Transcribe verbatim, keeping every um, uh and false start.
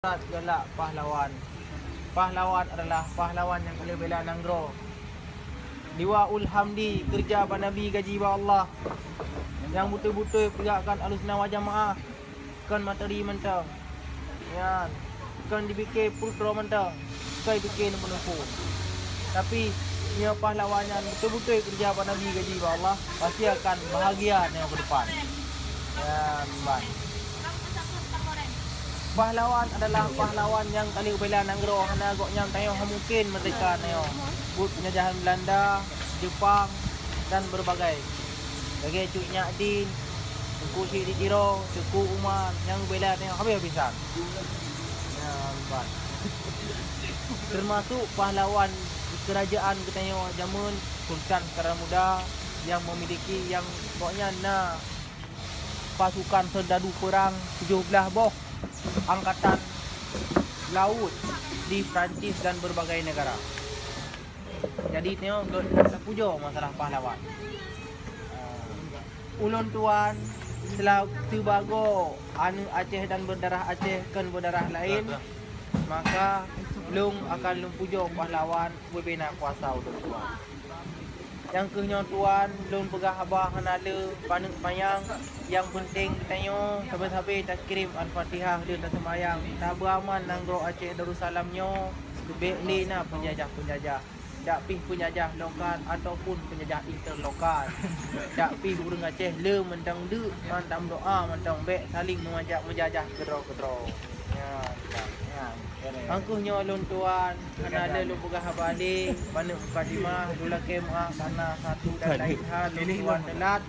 Galak pahlawan. Pahlawan adalah pahlawan nyang ka lheueh bela nanggroe. Liwaul Hamdi, keureuja bak Nabi, gaji bak Allah. Nyang beutôi-beutôi peugah keu Ahlussunnah wal Jamaah, kon materi mantong. Nyan, kon jipike peuet droe mantong, kon jipike neumpeue-neumpeue. Tapi, nyoe pahlawan nyan beutôi-beutôi keureuja bak Nabi, gaji bak Allah, pasti akan bahagia nyoe keudepan. Nyan, ban. Pahlawan adalah pahlawan nyang ka lheueh bela nanggroe, hana gobnyan tanyoe hana mungken merdeka tanyoe. Buet penjajahan Belanda, Jepang, dan berbagai. Lagèe Cut Nyak Dien, Teungku Chik di Tiro, Teuku Umar, nyang bela tanyoe habéh-habésan. Nyan, ban. Termasuk pahlawan keurajeuen geutanyoe jameun, Sultan Skandar Muda, nyang memiliki, nyang gobnyan na pasukan seurdadu peurang tujoh blaih boh angkatan laut di Perancis dan berbagai negara. Jadi, nyoe gèt that tapujoe masalah pahlawan. Ah, ulôn tuan sila-, sibagoe aneuk Aceh dan berdarah Aceh, kon berdarah laén, maka lôn akan lôn pujoe pahlawan ubé-bé na kuasa ulôn tuan. Nyang kheueh nyoe tuan, lôn peugah haba hana le paneuk panyang, nyang peunteng geutanyoe sabe-sabe takirém Al-Fatihah lheueh taseumayang, tabeuaman nanggroe Aceh Darussalam nyoe, bèk lé na peunjajah-peunjajah. Dak pih peunjajah lokal ataupun peunjajah interlokal. Dak pih ureueng Aceh le mantong deuk, mantong doa, mantong bèk saléng meumajak meujajah keudroe-keudroe. Nyan, nyan. Angkeuh nyoe lôn tuan, hana le lôn peugah haba lé, paneuk mukadimah, lôn lakèe meu'ah karena satu dan lain hal lôn tuan teulat.